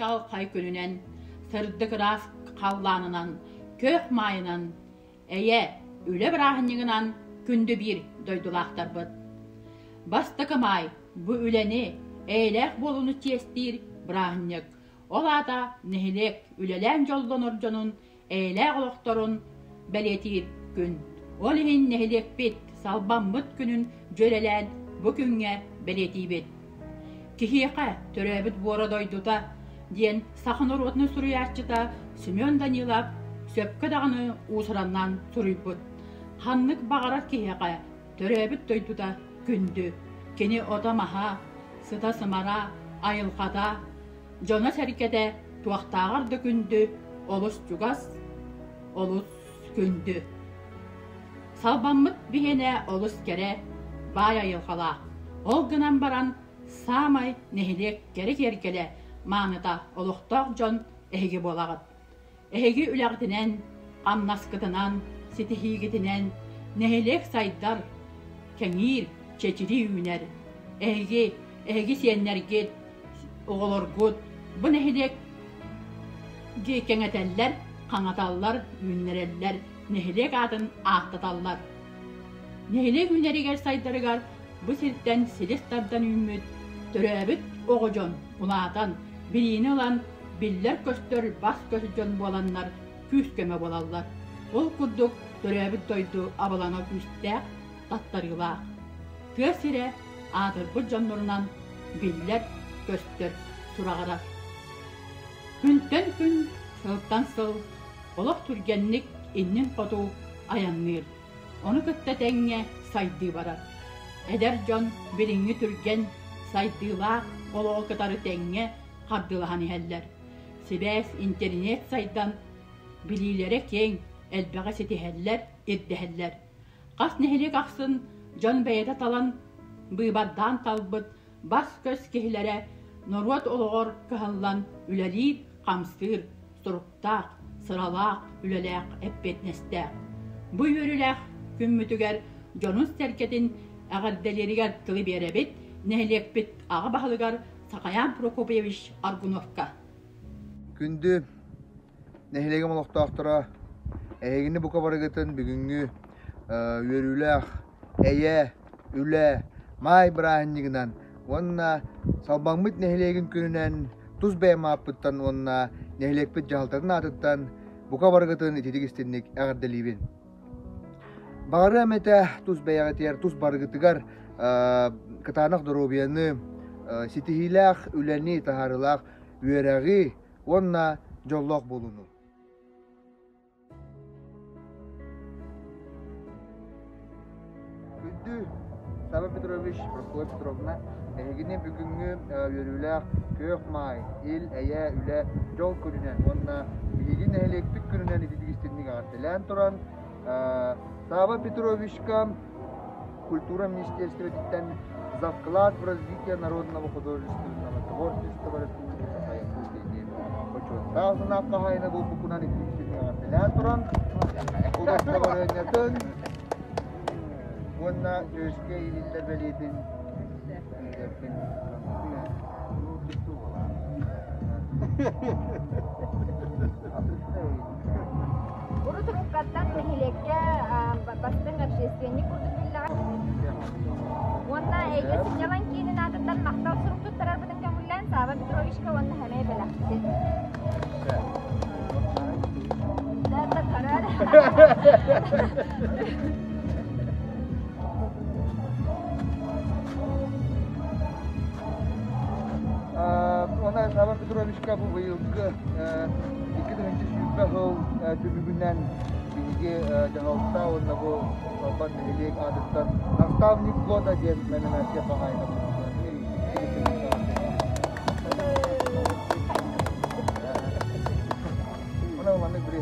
чаҕылхай күнүнэн, сырдык ыраас халлаанынан, күөх маайынан, эйэ, үлэ бырааһынньыгынан күндү биир дойдулаахтарбыт. Бастакы маай бу үлэни, эйэлээх буолууну чиэстиир бырааһынньык. Ол аата нэһилиэк үлэлээн дьоллонор дьонун эйэлээх олохторун бэлиэтиир күн. Ол иһин нэһилиэкпит салбаммыт күнүн дьүөрэлээн бу күҥҥэ бэлиэтиибит. Киһиэхэ төрөөбүт буора дойдута диэн саха норуотун суруйааччыта Семен Данилов сөпкө даҕаны уусураннаан суруйбут. Ханнык баҕарар киһиэхэ төрөөбүт дойдута күндү. Кини ото-маһа, сыта-сымара, айылҕата, Дьоно-сэргэтэ туохтааҕар да күндү, олус чугас, олус күндү. Салбаммыт биһиэнэ олус кэрэ, баай айылҕалаах. Ол гынан баран саамай нэһилиэк кэрэ киэргэлэ мааныта олохтоох дьон эһиги буолаҕыт. Эһиги үлэҕитинэн, хамнаскытынан, ситиһиигитинэн нэһилиэк сайдар, кэҥиир, чэчирии үүнэр. Эһиги, эһиги сиэннэргит, оҕолоргут бу нэһилиэк кэҥэтэллэр, хаҥаталлар, үүннэрэллэр, нэһилиэк аатын ааттаталлар. Нэһилиэк үүнэригэр сайдарыгар бу сиртэн силис тардан үүммүт төрөөбүт оҕо дьон улаатан, билиини ылан, биллэр-көстөр бас-көс дьон буоланнар күүс-көмө буолаллар. Ол курдук төрөөбүт дойду абылаҥа күүстээх, таттарыылаах. Тыа сирэ аатырбыт дьоннорунан биллэр-көстөр сураҕырар. Күнтэн күн, сылтан сыл олох түргэнник иннин хоту айанныыр. Ону кытта тэҥҥэ сайдыы барар. Эдэр дьон билиҥҥи түргэн, сайдыылаах олоҕу кытары тэҥҥэ хардыылаһан иһэллэр. Сибээс, интэриниэт сайдан, билиилэрэ киэҥ, элбэҕи ситиһэллэр, ирдэһэллэр. Хас нэһилиэк ахсын дьон бэйэтэ талан, быыбардаан талбыт бас-көс киһилэрэ норуот олоҕор кыһаллан үлэлиир-хамсыыр, суруктаах, сыралаах үлэлээх, эппиэтинэстээх. Бу үөрүүлээх күммүтүгэр дьонун-сэргэтин эҕэрдэлииригэр тылы биэрэбит нэһилиэкпит аҕа баһылыгар Сахаян Прокопьевич Аргуновка. Күндү нэһилиэгим олохтоохторо, эһигини бука барыгытын бүгүҥҥү үөрүүлээх эйэ, үлэ, маай бырааһынньыгынан уонна Салбаҥмыт нэһилиэгин күнүнэн тус бэйэм ааппыттан уонна нэһилиэкпит дьаһалтатын аатыттан бука барыгытын ититик истинник эҕэрдэлиибин. Баҕарыам этэ тус бэйэҕитигэр, тус барыгытыгар кытаанах доруобуйаны, ситиһиилээх үлэни, таһаарыылаах үөрэҕи уонна дьоллоох буолууну. Күндү Сава Петрович, Прокопья Петровна, эһигини бүгүҥҥү үөрүүлээх Күөх Маай, Ил, Эйэ, Үлэ, Дьол күнүнэн уонна биһиги нэһилиэкпит күнүнэн ититик истинник эҕэрдэлээн туран, Сава Петровичка Культура министерствотыттан за вклад в развитие народного художественного творчества Республики Саха-Якутия диэн бочуоттаах санаах хаһаайына буолбуккунан итиитин эҕэрдэлээн туран, удостоверениетын уонна Дьүөскэ иһиллэр бэлиэтин Урут уруккаттан нэһилиэккэ бастыҥ общественник курдук биллэҕэ. Уонна эйгэ сынньалаҥ киинин аатыттан махтал сурук туттарарбытын көҥүллээн Сава Петровичка уонна Хэмэй бэлэхтин. Уонна Сава Петровичка бу быйылгы 2020 сыл түмүгүнэн биһиги дьаһалта уонна бу Албан нэһилиэк аатыттан «Наставник года» диэн номинация хаһаайына Онон маннык били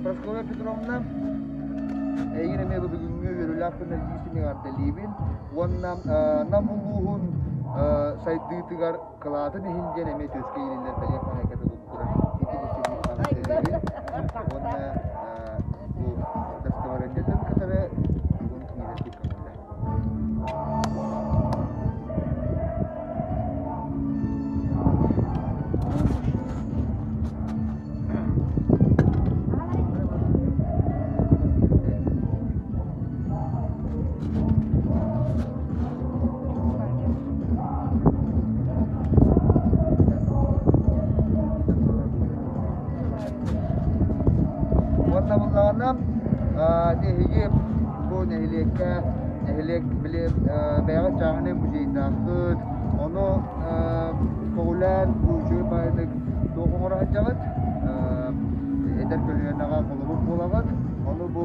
Прасковья Петровна, эйигин эмиэ бу бүгүҥҥү үөрүүлээх күннэрдии эҕэрдэлиибин уонна Нам улууһун сайдыытыгар кылаатын иһин диэн эмиэ түөскэ иилиллэр бэлиэ хаһаайката буолбут турар. Эҕэрдэлиибин уонна бу дастабарыанньатын кытары бүгүн киирэргит көҥүллэр. Уонна буллаҕына эһиги бу нэһилиэккэ нэһилиэк били бэйэҕит чааһынай музейдааххыт, ону көҕүлээн бу үчүгэй баайдык туох оҥоро сылдьаҕыт, эдэр көлүөнэҕэ холобур буолаҕыт. Ону бу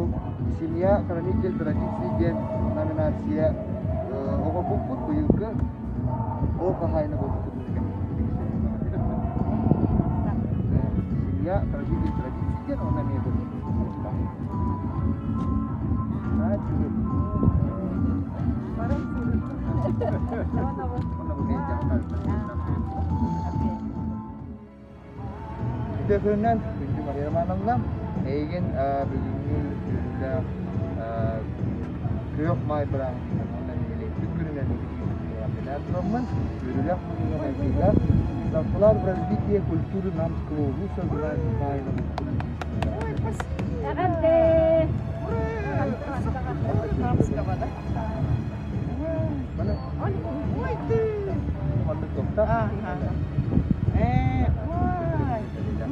Семья хранитель традиций диэн номинация оҥорбуппут быйылгы ол хаһаайына буолбуппут Семья хранитель традиций диэн уонна эмиэ Үтүөкүнүнэн күндү Мария Романовна, эйигин бүгүҥҥү үөрүүлээх Күөх Маай бырааһынньыгынан уонна нэһилиэкпит күнүнэн эҕэрдэлээн тураммын, үөрүүлээх быһыыга-майгыга За вклад в развитие культуры Намского улуса Геннадий Михайлович Ой, спасибо! Эҕэрдэ! Намского, да? Ой, ты! Ой,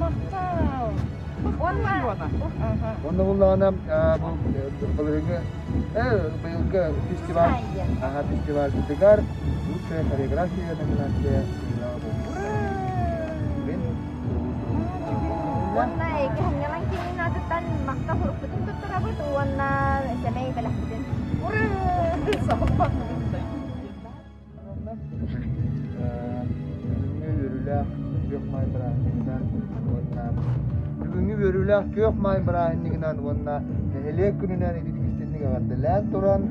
махтал! Онно буллаҕына бу былырыыҥҥы быйылгы фестиваль фестивальбытыгар лучшая хореография номинация Уонна эйгэ киинин аатыттан махтал сурукпутун туттарабыт уонна сэмэй бэлэхпитин. Бүгүҥҥү үөрүүлээх Күөх Маай бырааһынньыгынан уонна бүгүҥҥү үөрүүлээх Күөх Маай бырааһынньыгынан уонна нэһилиэк күнүнэн ититик эҕэрдэлээн туран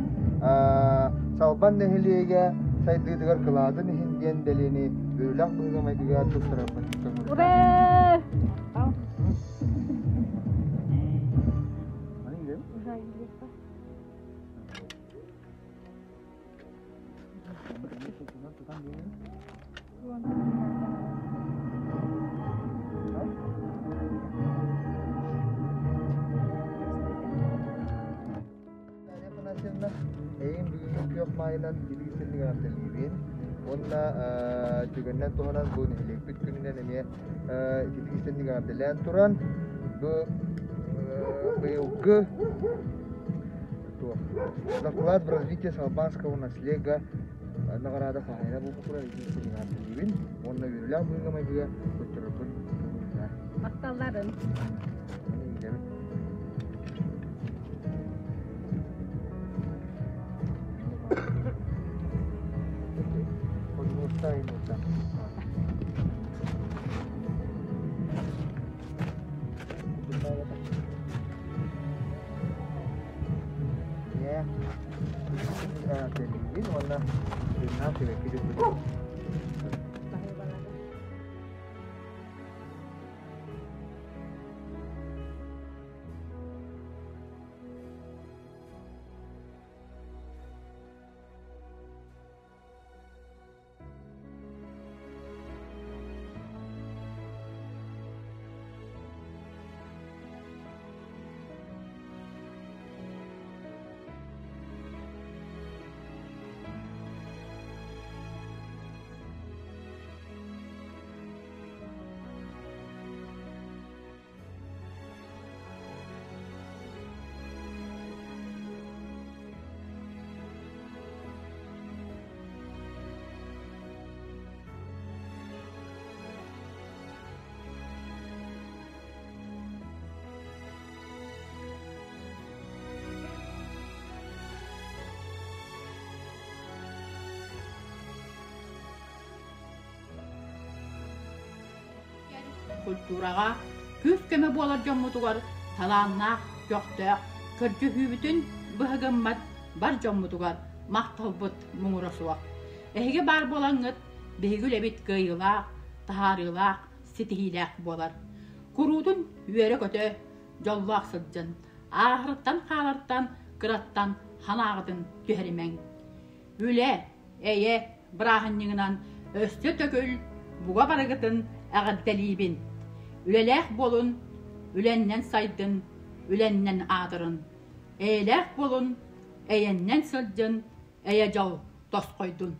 Салбан нэһилиэгэ сайдыытыгар кылаатын иһин диэн бэлиэни үөрүүлээх быһыыга-майгыга туттарарбын көҥүллээн. Ура! Эйин бүгүҥҥү күөх маайынан илии эҕэрдэлиибин уонна түгэнинэн туһанан бу нэһилиэкпит күнүнэн эмиэ ититик истинник эҕэрдэлээн туран бу быйылгы Доклад в развитии Салбанского наслега наҕараада хаһаайына буолбут ититик эҕэрдэлиибин уонна үөрүүлээх быһыыга-майгыга туттарарбын Махталларын. Уонна Культураҕа күүс-көмө буолар дьоммутугар талааннаах, көхтөөх, көрдөһүүбүтүн быһа гыммат бар дьоммутугар махталбыт муҥура суох. Эһиги баар буолаҥҥыт биһиги үлэбит кыайыылаах, таһаарыылаах, ситиһиилээх буолар. Куруутун үөрэ-көтө, дьоллоох сылдьын, ааһартан-хаалартан, кыраттан санааҕытын түһэримэҥ. Үлэ, эйэ бырааһынньыгынан өссө төгүл буга барыгытын эҕэрдэлиибин. Үлэлээх буолун, үлэннэн сайдын, үлэннэн аатырын. Эйэлээх буолун, эйэннэн сылдьын, эйэ дьол тосхойдун.